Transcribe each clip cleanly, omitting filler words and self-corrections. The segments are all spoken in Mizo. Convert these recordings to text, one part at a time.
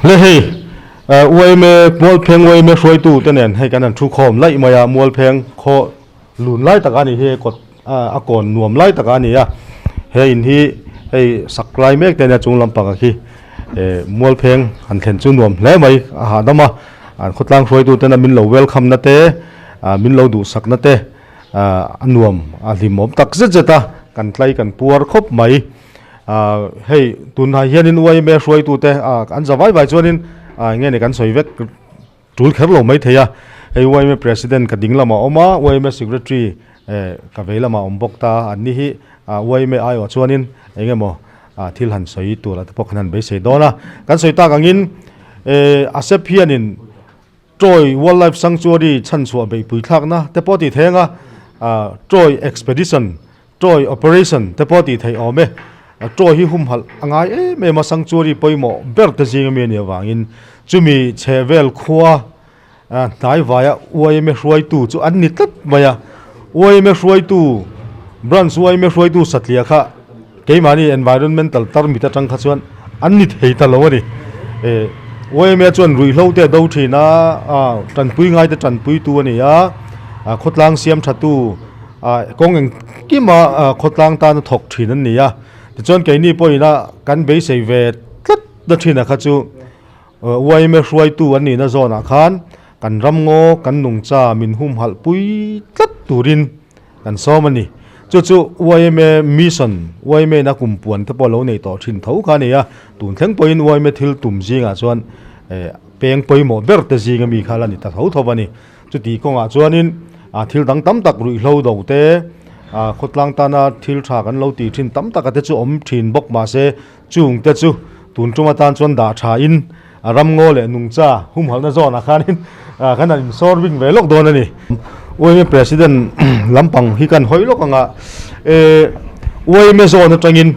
Le hei yma Mualpheng yma hruaitu te nen hei kan han thu khawm laih mai a, Mualpheng khaw lun lai tak a ni hi kawt a kawn nuam lai tak a ni a, he in hi hei sak lai mek te nia chung lampang ah khi Mualpheng han thlen chu nuam hle mai a hahdam a, an khawtlang hruaitu ten a min lo welcome na te min lo duhsak na te a nuam a hlimawm tak zet zet a, kan tlai kan puar khawp mai. Hei tunah hianin yma hruaitute an za vai vai chuanin nge ni kan sawi vek tul kher lo maithei a, hei yma president ka ding lamah a awm a, yma secretary ka vei lamah a awm bawk ta, an ni hi yma aiawh chuanin eng emaw thil han sawi tur te pawh kan han beisei dawn a, kan sawi tak angin ASEP hianin Troy Wildlife Sanctuary chhanchhuah beihpui thlakna te pawh tih thei anga Troy Expedition, Troy Operation te pawh tih theih awm e. Troy hi humhalh a ngai em em a, sanctuary pawimawh ber te zing ami a nih avangin chumi chhehvel khua hnaivaia yma hruaitu chu an ni tlat mai a. Yma hruaitu, Branch yma hruaitu satliah kha Keimahni environmental tarmit atang kha chuan an ni thei ta lo a ni. Yma chuan ruihhlo te a do thin a, tanpui ngai te tanpuitu a ni a, khawtlang siam thatu kawng engkima khawtlang tana thawk thin an ni a. Tichuan keini pawhin a kan beisei ve tlat na thin a kha chu yma hruaitu an nihna zawnah khan kan ramngaw kan nungcha min humhalh pui tlat turin Kan sawm a ni. Chu chu yma mission, yma na kum puan te pawh lo nei tawh thin tho kha a ni a. Tun thleng pawhin yma thil tum zingah chuan peng pawimawh ber te zinga mi kha la ni ta tho tho a ni. Chuti kawngah chuanin thil dang tam tak ruihhlo do te, khawtlang tana thil tha kan lo tih thin tam taka te chu awm thin bawk mahse chung te chu tun tum atan chuan dah tha in A ramngaw leh nungcha humhalhna zawnah khanin kan han insawr bik ve lawk dawn a ni. Yma President lampang hi kan hawi lawk ang a, yma zawn atangin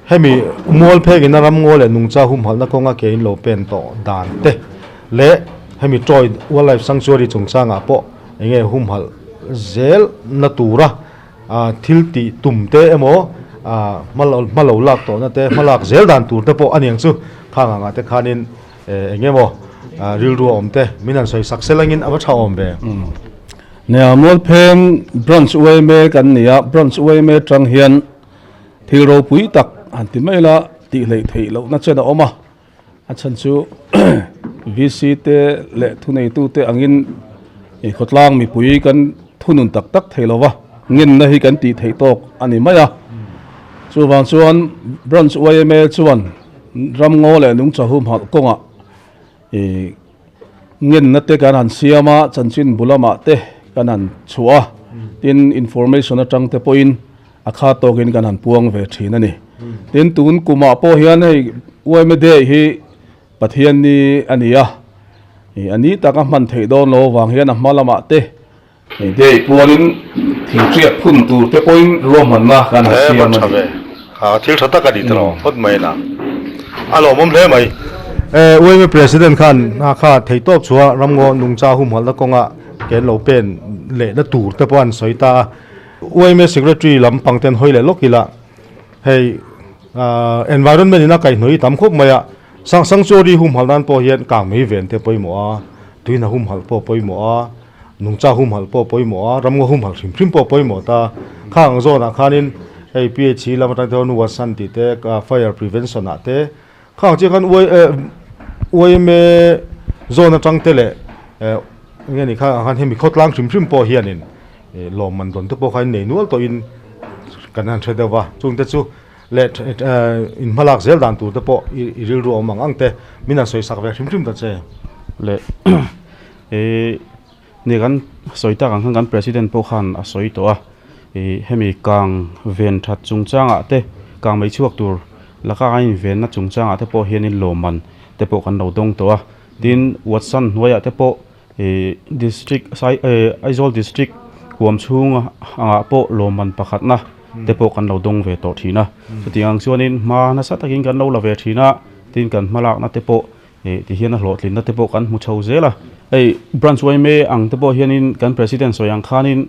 hemi mual phengin a ramngaw leh nungcha humhalhna kawnga ke in lo pen tawh dan te leh hemi Troy Wildlife Sanctuary chungchangah pawh enge humhalh zel na tura thil tih tum te emaw hma lo lak tawhna te hma lak zel dan tur te pawh a niang chu khang angah te khanin eng emaw rilru a awm te min han sawi sak sel angin a va tha awm ve. Nia Mualpheng Branch yma kan ni a, Branch yma tang hian thil ropui tak han ti mai la tih hleih theih lohna chen a awm a, A chhan chu VC te leh thuneitute angin i khawtlang mipui kan thunun tak tak thei lo va, ngenna hi kan tih theih tawk a ni mai a. Chuvang chuan Branch yma chuan ramngaw leh nungcha humhalh kawngah i ngenna te kan han siam a, chanchin bu lamah te kan han chhuah a, tin information atang te pawhin A kha tawkin kan han puang ve thin a ni. Tin, tun kumah pawh hian hei yma Day hi Pathian ni a ni a, a ni taka hman theih dawn lo avang hian a hma lamah te Day pualin thingṭiak phun tur te pawhin ruahmanna kan han siam a ni. Kha thil tha tak a ni ta lo phawt mai na. A lawmawm hle mai. Yma President khan a kha theihtawp chhuah ramngaw nungcha humhalhna kawnga ke an lo pen lehna tur te pawh an sawi ta a. Yma Secretary lam pang ten hawi leh lawk ila hei environment in a kaihhnawih tam khawp mai a, sang sanctuary humhalh nan pawh hian kang mai ven te pawimawh a, tuihna humhalh pawh pawimawh a, nungcha humhalh pawh pawimawh a, ramngaw humhalh hrim hrim pawh pawimawh ta. Khang ang zawnah khanin hei PHC lam atang te hian Wasan tih te fire prevention ah te khang chiah khan yma zawn atang te leh enge ni kha ang khan hemi khawtlang hrim hrim pawh hianin Lawmman dawn te pawh kha in nei nual tawhin kan han hre deuh va, chungte chu leh in hmalak zel dan tur te pawh i rilru a awm ang ang te min han sawi sak ve hrim hrim ta che. Leh ni kan sawi tak ang khan kan President pawh khan a sawi tawh a, hemi kang ven that chungchangah te kang mei chhuak tur laka a invenna chungchangah te pawh hianin lawmman te pawh kan lo dawng tawh a, tin Watson hnuaiah te pawh Ih district sai eh Aizawl district huam chhung angah pawh lawmman pakhatna te pawh kan lo dawng ve tawh thin a chutiang ang chuanin hma nasa takin kan lo la ve thin a tin kan hmalakna te pawh ih ti hian a hlawhtlinna te pawh kan hmu chho zel a hei branch yma ang te pawh hianin kan president sawi ang khanin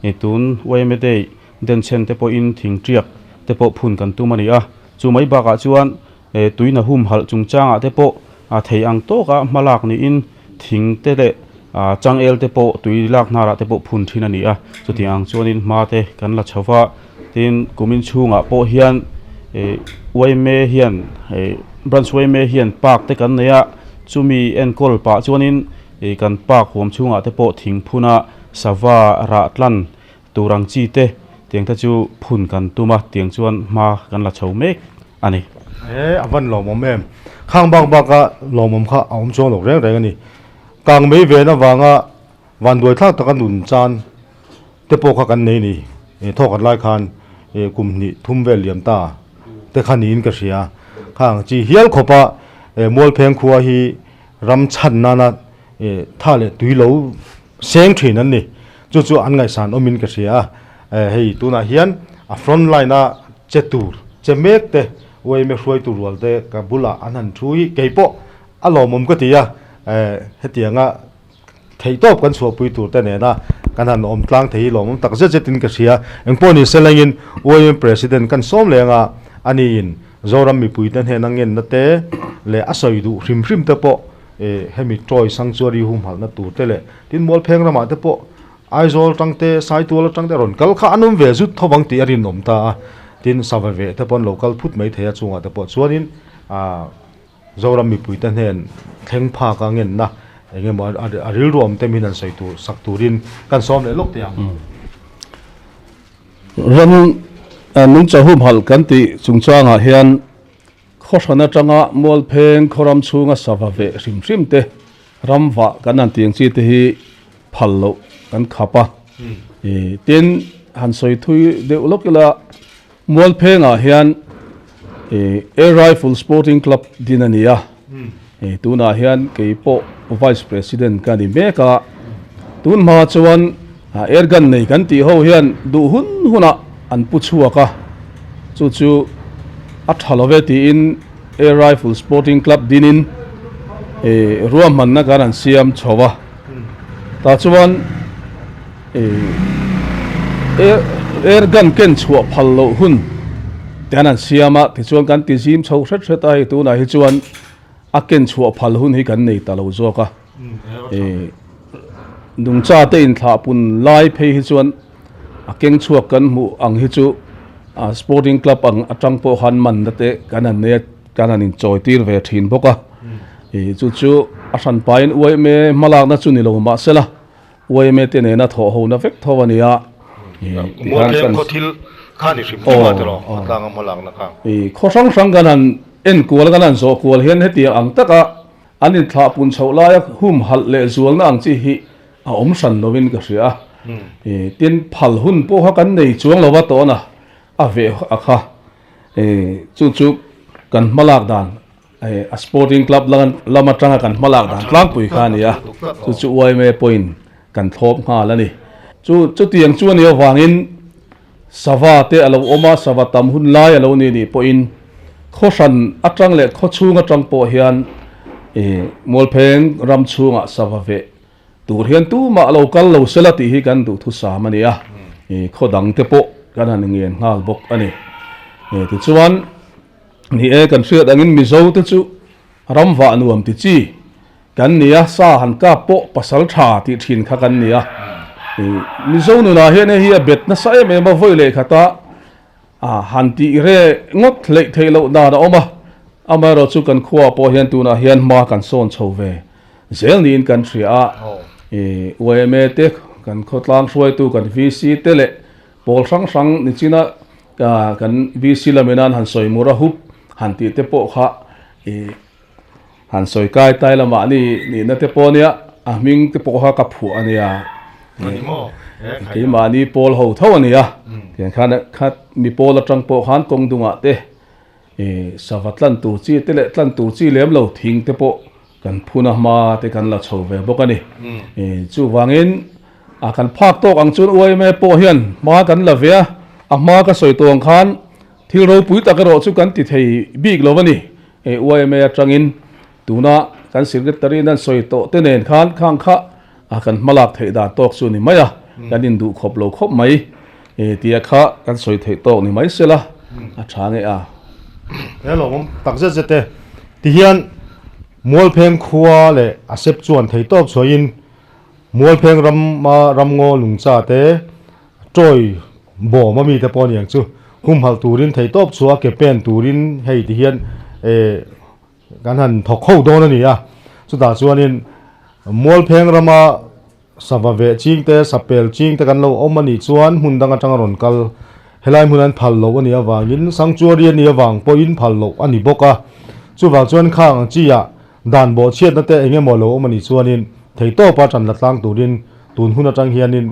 ih tun yma day denchhen te pawhin thingtiak te pawh phun kan tum a ni a chu mai bakah chuan eh tuihna humhalh chungchangah te pawh. a thei ang tawka hma lak niin thing te leh changel te pawh tui lak hnarah te pawh phun thin a ni a chutiang ang chuanin hma te kan la chho va tin kumin chhungah pawh hian ih yma hian ih branch yma hian park te kan nei a chumi enkawl pah chuanin ih kan park huam chhungah te pawh thing phuna sava rah tlan tur ang chi te tiang te chu phun kan tum a tiang chuan hma kan la chho mek a ni. He a van lawmawm em? Khang bak baka lawmawm kha a awm chuang lo reng reng a ni. Kang mei ven avanga vanduai thlak taka nun chan te pawh kha kan nei ni. Thawk khat lai khan kum hnih thum vel liam ta te kha niin ka hria. Khang chi hial khawpa Mualpheng khua hi ram chhan nana tha leh tui lo seng thin an ni. Chu chu an ngaihsan awmin ka hria a. Hei tunah hian a front line a che tur che mek te yma hruaitu rual te ka bulah an han thu hi kei pawh a lawmawm ka ti a. Hetianga theihtawp kan chhuahpui tur te nena kan han awm tlang thei hi lawmawm tak zet zetin ka hria. Engpawh ni se lengin yma president kan sawm leng a, aniin Zoram mipuite hnena ngenna te leh a sawi duh hrim hrim te pawh hemi Troy Sanctuary humhalhna tur te leh tin Mualpheng ramah te pawh Aizawl atang te Saitual atang te rawn kal kha an awm ve zut tho vang tih a rinawm ta a, tin sava veh te pawh an lo kal phut mai thei a chungah te pawh chuanin Zoram mipuite hnen thleng phak a ngenna eng emaw a rilru awm te min han sawi tur sak turin kan sawm leh lawk teh ang. Ram nungcha humhalh kan tih chungchangah hian khawhran atanga Mualpheng khawram chhunga sava veh hrim hrim te, ram vah kan han tih ang chi te hi phal loh kan khap a. Tin, han sawi thui deuh lawk ila Mualphengah hian Air Rifle Sporting Club din a ni a, tunah hian kei pawh Vice President ka ni mek a, tun hma chuan Air Gun nei kan tih ho hian duh hun hunah an pu chhuak a, chu chu a tha lo ve tiin Air Rifle Sporting Club dinin ruahmanna kan han siam chho a, tah chuan. Air gun ken chhuah phal loh hun te an han siam a, tichuan kan ti zim chho hret hret a, hei tunah hi chuan a ken chhuah phal hun hi kan nei ta lo zawk a, nungcha te inthlah pun lai phei hi chuan a keng chhuak kan hmuh ang hi chu sporting club ang atang pawh khan manna te kan han nei a, kan han inchawi tir ve thin bawk a, chu chu a hran pahin uaime hmalakna chu ni lo mahsela. Yma te nena thawh hona vek tho a nia. Mualtlem khaw thil kha ni hrim hrim a tiraw a tlanga hma lakna kha. Khaw hrang hrang kan han en kual kan han zawh kual hian hetiang ang taka an inthlah pun chhoh laia humhalh leh zualna ang chi hi a awm hran lovin ka hria a. Tin, phal hun pawh kha kan nei chuang lova tawn a, a veh a kha. Chu chu kan hma lak dan A sporting club lam atanga kan hmalak dan tlangpui kha a ni a, chu chu yma pawhin kan thlawp nghal a ni. Chu chutiang chu a nih avangin sava te a lo awm a, sava tam hun lai a lo ni nih pawhin khaw hran atang leh khaw chhung atang pawh hian Mualpheng ram chhungah sava veh tur hian tumah lo kal lo sela tih hi kan duhthusam a ni a, khaw dang te pawh kan han ngen nghal bawk a ni. Tichuan. Ni e, kan hriat angin Mizo te chu ram vah nuam ti chi kan ni a, sa han kap pawh pasal tha tih thin kha kan ni a. Mizo nunah hian hei hi a bet nasa em em a, vawi leh khata han tih re ngawt hleih theih loh dan a awm a, amaherawh chu kan khuaah pawh hian tunah hian hma kan sawn chho ve zel niin kan hria a. Yma te, kan khawtlang hruaitu kan VC te leh Pawl hrang hrang nichina kan VC lamin an han sawi mur a hup han tih te pawh kha ih han sawi kai tai lamah ni nihna te pawh ania a hming te pawh kha ka phuah ania keimahni pawl ho tho ania tiang khan khat mi pawl atang pawh khan kawng dungah te ih sava tlan tur chi te leh tlan tur chi lem lo thing te pawh Kan phun a hma te kan la chho ve bawk a ni. Chuvangin a kan phak tawk ang chuan yma pawh hian hma kan la ve a, a hma ka sawi tawh ang khan thil ropui tak erawh chu kan ti thei bik lo a ni. Yma atangin tuna kan secretary in an sawi tawh te nen khan khang kha a kan hmalak theih dan tawk chu ni mai a, kan induh khawp lo khawp mai tia kha kan sawi theih tawk ni mai sela a tha nge a. He lawmawm tak zet zet e. Tihian. Mualpheng khua leh a sep chuan theitawp chhuahin Mualpheng rama ramngaw lungcha te tawi bawm a mite pawh aniang chu humhalh turin theitawp chhuah a ke pen turin hei ti hian eh kan han thawk ho dawn a ni a. Chutah chuanin Mualpheng rama Sava veh ching te, sapel ching te kan lo awm a nih chuan hmun dang atanga rawn kal. Helai hmun an phal loh a nih avangin sanctuary a nih avang pawhin phal loh a ni bawk a. Chuvang chuan khang ang chi ah dan bawhchhiatna te eng emaw lo awm a nih chuanin theitawpa tan la tlang turin tun hun atang hianin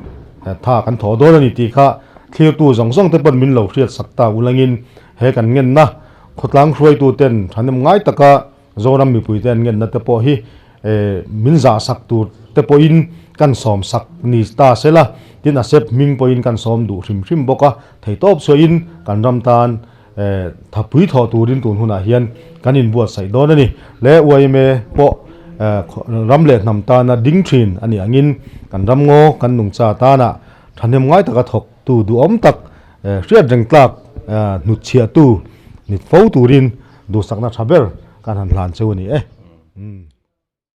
tha kan thawh dawn a ni tih kha thlirtu zawng zawng te pawn min lo hriat sak ta ulangin he kan ngenna khawtlang hruaitu ten thahnem ngai taka Zoram mipuite an ngenna te pawh hi min zah sak tur te pawhin kan sawm sak ni ta se la, tin a sep hming pawhin kan sawm duh hrim hrim bawk a, theitawp chhuahin kan ram tan thapui thawh turin tun hunah hian kan inbuatsaih dawn a ni. Le yma pawh ram leh hnam tana ding thin a nih angin kan ram ngaw kan nungcha tana thahnem ngai taka thawk tu duhawm tak hriat reng tlak hnutchhiahtu ni fo turin Duhsakna tha ber kan han hlan cheu a ni e.